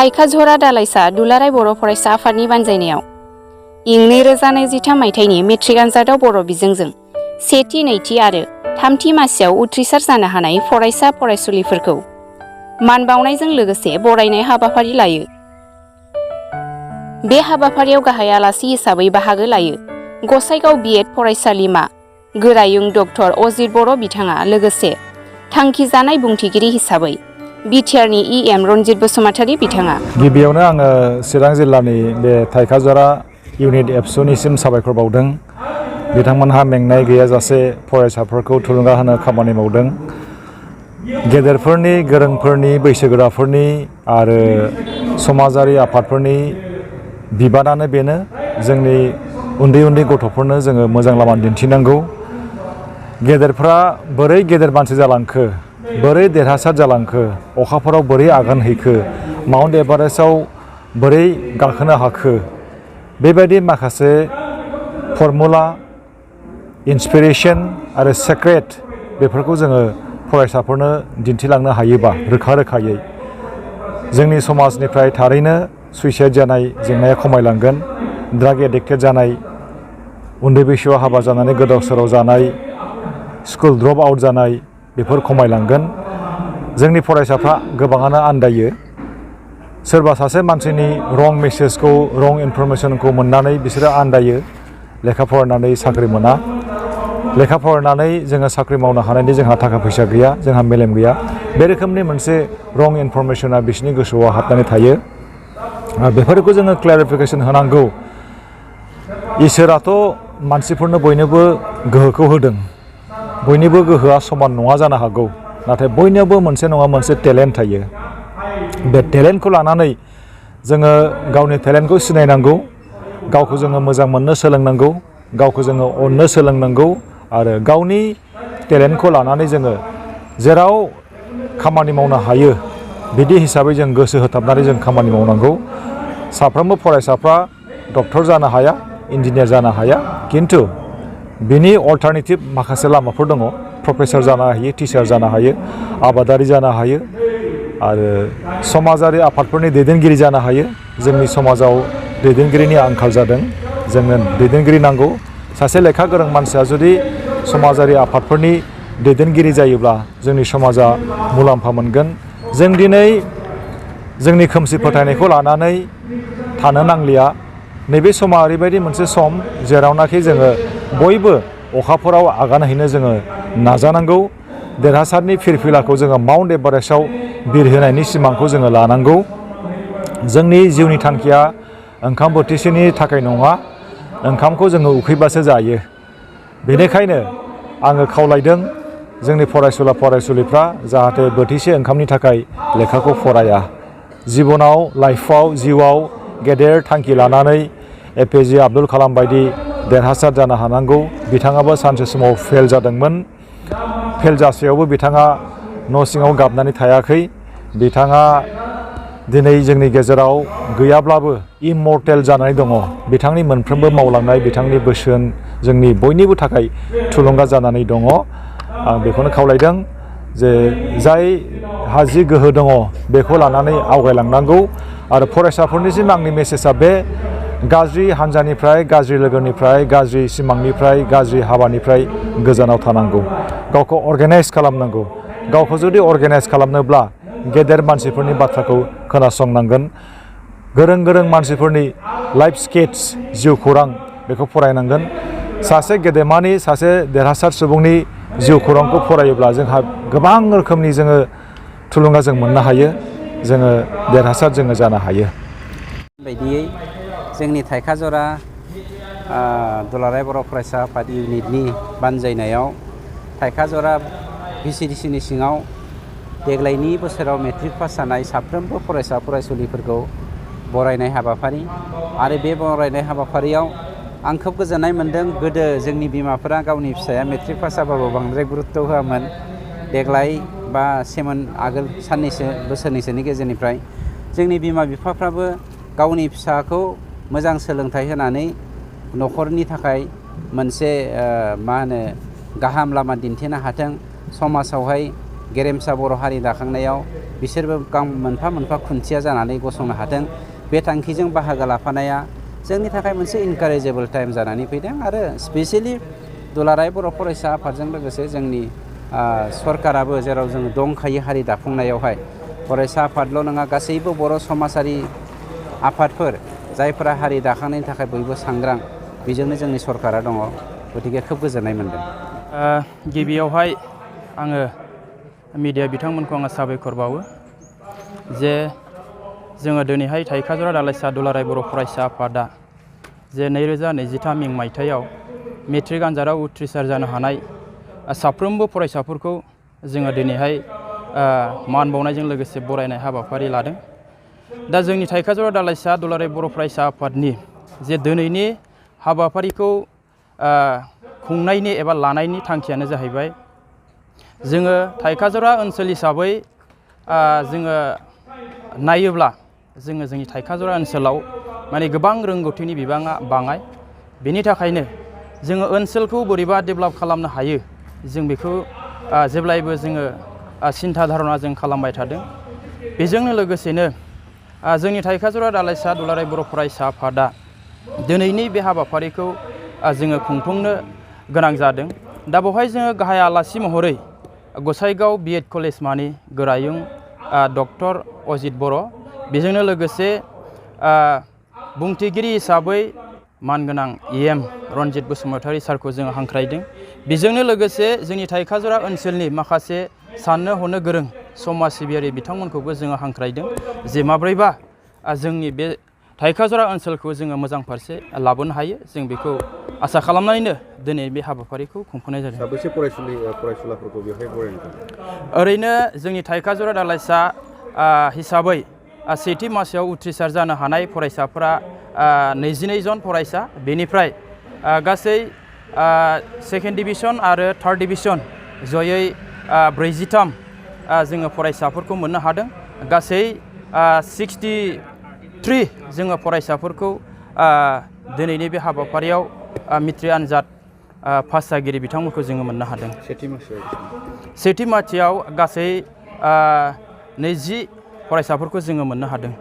थाइखाझरा दालाइसा दुलाराय बर' फरायसा आफादनि बानजायनायाव इं 2023 मायथाइनि मेट्रिक आनजादाव बर' बिजोंजों सेथि, नैथि आरो थामथि मासियाव उथ्रिसार जानो हानाय फरायसा फरायसुलिफोरखौ मान बावनायजों लोगोसे बरायनाय हाबाफारि लायो। बे हाबाफारियाव गाहाय आलासि हिसाबै बाहागो लायो गसाइगाव बिएड फरायसालिमा गोरायुं डक्टर अजित बर' बिथाङा लोगोसे थांखिजानाय बुंथिगिरि हिसाबै बिटिआरनि इएम रनजित बसुमतारी बिथाङा। गिबियावनो आङो चिरां जिल्लानि बे थाइखाझरा इउनिट एबसुनिसिम साबायखर बावदों। बिथांमोनहा मेंनाय गैयाजासे फरायसाफोरखौ थुलुंगा होनो खामानि मावदों। गेदेरफोरनि, गोरोंफोरनि, बैसोगोराफोरनि आरो समाजारि आफादफोरनि बिबानानो बेनो जोंनि उन्दै उन्दै गथ'फोरनो जोङो मोजां लामा दिन्थिनांगौ। गेदेरफ्रा बोरै गेदेर मानसि जालांखो, बोरै देरहासार जालांखो, अखाफोराव बोरै आगान हैखो, माउन्ट एभारेस्टआव बोरै गाखोनो हाखो, बेबायदि माखासे फर्मुला, इन्सपिरेसन आरो सेक्रेट बेफोरखौ जोङो फरायसाफोरनो दिन्थिलांनो हायोबा रोखा रोखायै जोंनि समाजनिफ्राय थारैनो सुइसाइड जानाय जेंनाया खमायलांगोन। ड्राग एडिक्टेड जानाय, उन्दै बैसोआव हाबा जानानै गोदाव सोराव जानाय, स्कुल ड्रप आउट जानाय बेफोर खमायलांगोन। जोंनि फरायसाफ्रा गोबाङानो आन्दायो। सोरबा सासे मानसिनि रं मेसेजखौ, रं इनफरमेसनखौ मोननानै बिसोरो आन्दायो। लेखा फरायनानै साख्रि मोना। लेखा फरायनानै जोङो साख्रि मावनो हानायनि जोंहा थाखा फैसा गैया, जोंहा मेलेम गैया। बे रोखोमनि मोनसे रं इनफरमेसना बिसोरनि गोसोआव हाबनानै थायो। बेफोरखौ जोङो क्लेरिफिकेसन होनांगौ। इसोराथ' मानसिफोरनो बयनोबो गोहोखौ होदों। बयनिबो गोहोआ समान नङा जानो हागौ, नाथाय बयनियावबो मोनसे नङा मोनसे टेलेन्ट थायो। बे टेलेन्टखौ लानानै जोङो गावनि टेलेन्टखौ सिनायनांगौ, गावखौ जोङो मोजां मोननो सोलोंनांगौ, गावखौ जोङो अननो सोलोंनांगौ आरो गावनि टेलेन्टखौ लानानै जोङो जेराव खामानि मावनो हायो बिदि हिसाबै जों गोसो होथाबनानै जों खामानि मावनांगौ। साफ्रोमबो फरायसाफ्रा डक्टर जानो हाया, इन्जिनियार जानो हाया, खिन्थु बिनि अल्टारनेटिभ माखासे लामाफोर दङ। प्रफेसर जानो हायो, टिचार जानो हायो, आबादारि जानो हायो आरो समाजारि आफादफोरनि दैदेनगिरि जानो हायो। जोंनि समाजाव दैदेनगिरिनि आंखाल जादों, जोंनो दैदेनगिरि नांगौ। सासे लेखा गोरों मानसिया जुदि समाजारि आफादफोरनि दैदेनगिरि जायोब्ला जोंनि समाजा मुलाम्फा मोनगोन। जों दिनै जोंनि खोमसि फोथायनायखौ लानानै थानो नांलिया। नैबे समा ओरैबायदि मोनसे सम जेरावनाखि जोङो बयबो अखाफोराव आगान हैनो जोङो नाजानांगौ। देरहासारनि फिरफिलाखौ जोङो माउन्ट एभारेस्टआव बिरहोनायनि सिमांखौ जोङो लानांगौ। जोंनि जिउनि थांखिया ओंखाम बोथिसेनि थाखाय नङा, ओंखामखौ जोङो उखैबासो जायो। बेनिखायनो आङो खावलायदों जोंनि फरायसुला फरायसुलिफ्रा जाहाथे बोथिसे ओंखामनि थाखाय लेखाखौ फराया। जिबनाव, लाइफआव, जिउआव गेदेर थांखि लानानै एपिजे आब्दुल कालाम बायदि देरहासार जानो हानांगौ। बिथाङाबो सानसे समाव फेल जादोंमोन। फेल जासेयावबो बिथाङा न' सिङाव गाबनानै थायाखै। बिथाङा दिनै जोंनि गेजेराव गैयाब्लाबो इमर्टेल जानानै दङ। बिथांनि मोनफ्रोमबो मावलांनाय, बिथांनि बोसोन जोंनि बयनिबो थाखाय थुलुंगा जानानै दङ। आं बेखौनो खावलायदों जे जायहा जि गोहो दङ बेखौ लानानै आवगायलांनांगौ आरो फरायसाफोरनिसिम आंनि मेसेजआ बे गाज्रि हान्जानिफ्राय, गाज्रि लोगोनिफ्राय, गाज्रि सिमांनिफ्राय, गाज्रि हाबानिफ्राय गोजानाव थानांगौ। गावखौ अर्गेनाइज खालामनांगौ। गावखौ जुदि अर्गेनाइज खालामनोब्ला गेदेर मानसिफोरनि बाथ्राखौ खोनासंनांगोन। गोरों गोरों मानसिफोरनि लाइफ स्केट्स, जिउ खौरां बेखौ फरायनांगोन। सासे गेदेमानि, सासे देरहासार सुबुंनि जिउ खौरांखौ फरायोब्ला जोंहा गोबां रोखोमनि जोङो थुलुंगा जों मोननो हायो। जोङो देरहासार जोङो जानो हायो। बायदियै जोंनि थाइखाझरा दुलाराय बर' फरायसा आफाद इउनिटनि बानजायनायाव थाइखाझरा भिसिडिसिनि सिङाव देग्लायनि बोसोराव मेट्रिक पास जानाय साफ्रोमबो फरायसा फरायसुलिफोरखौ बरायनाय हाबाफारि आरो बे बरायनाय हाबाफारियाव आं खोब गोजोननाय मोन्दों। गोदो जोंनि बिमाफोरा गावनि फिसाया मेट्रिक पास जाबाबो बांद्राय गुरुत्त' होआमोन। देग्लाय बा आगोल साननैसो बोसोरनैसोनि गेजेरनिफ्राय जोंनि बिमा बिफाफ्राबो गावनि फिसाखौ मोजां सोलोंथाइ होनानै न'खरनि थाखाय मोनसे गाहाम लामा दिन्थिनो हाथों, समाजावहाय गेरेमसा बर' हारि दाखांनायाव बिसोरबो मोनफा मोनफा खुन्थिया जानानै गसंनो हादों। बे थांखिजों बाहागो लाफानाया जोंनि थाखाय मोनसे इनकारेजेबोल टाइम जानानै फैदों आरो स्पेसियेलि दुलाराय बर' फरायसा आफादजों लोगोसे जोंनि सरकाराबो जेराव जों दंखायो हारि दाफुंनायावहाय फरायसा आफादल' नङा गासैबो बर' समाजारि आफादफोर जायफोरा हारि दाखांनायनि थाखाय बयबो सांग्रां बेजोंनो जोंनि सरकारा दङ। गतिके खोब गोजोननाय मोनदों। गिबियावहाय आङो मिडिया बिथांमोनखौ आङो साबायखर बावो जे जोङो दिनैहाय थाइखाजरा दालाइसा दुलाराय बर' फरायसा आफादा जे 2023 मायथाइयाव मेट्रिक आनजादाव उथ्रिसार जानो हानाय साफ्रोमबो फरायसाफोरखौ जोङो दिनैहाय मान बावनायजों लोगोसे बरायनाय हाबाफारि लादों। दा जोंनि थाइखाजरा दालाइसा दुलाराय बर' फरायसा आफादनि जे दिनैनि हाबाफारिखौ खुंनायनि एबा लानायनि थांखियानो जाहैबाय जोङो थाइखाजरा ओनसोल हिसाबै जोङो नायोब्ला जोङो जोंनि थाइखाजरा ओनसोलाव माने गोबां रोंगौथिनि बिबाङा बाङाय। बेनि थाखायनो जोङो ओनसोलखौ बोरैबा डेभेलप खालामनो हायो जों बेखौ जेब्लायबो जोङो सिन्था धारना जों खालामबाय थादों। बेजोंनो लोगोसेनो जोंनि थाइखाजरा दालाइसा दुलाराय बर' फरायसा आफादा दिनैनि बे हाबाफारिखौ जोङो खुंफुंनो गोनां जादों। दा बेवहाय जोङो गाहाय आलासि महरै गसाइगाव बिएड कलेज मानि गोरायुं डक्टर अजित बर' बेजोंनो लोगोसे बुंथिगिरि हिसाबै मानगोनां EM रनजित बसुमतारी सारखौ जोङो हांख्रायदों। बेजोंनो लोगोसे जोंनि थाइखाजरा ओनसोलनि माखासे साननो हनो गोरों समाज सिबियारि बिथांमोनखौबो जोङो हांख्रायदों जे माब्रैबा जोंनि बे थाइखाजरा ओनसोलखौ जोङो मोजां फारसे लाबोनो हायो। जों बेखौ आसा खालामनानैनो दिनै बे हाबाफारिखौ खुंफुंनाय जादों। साबैसे फरायसुलाफोरखौ बेवहाय बरायदों? ओरैनो जोंनि थाइखाजरा दालाइसा हिसाबै सेथि मासियाव उथ्रिसार जानो हानाय फरायसाफोरा 22 जन फरायसा। बेनिफ्राय गासै सेकेन्ड डिभिजन आरो थार्ड डिभिजन जयै 43 जोङो फरायसाफोरखौ मोननो हादों। गासै 63 जोङो फरायसाफोरखौ दिनैनि बे हाबाफारियाव मेट्रिक आनजाद पास जागिरि बिथांमोनखौ जोङो मोननो हादों। सेथि मासियाव गासै 20 फरायसाफोरखौ जोङो मोननो हादों।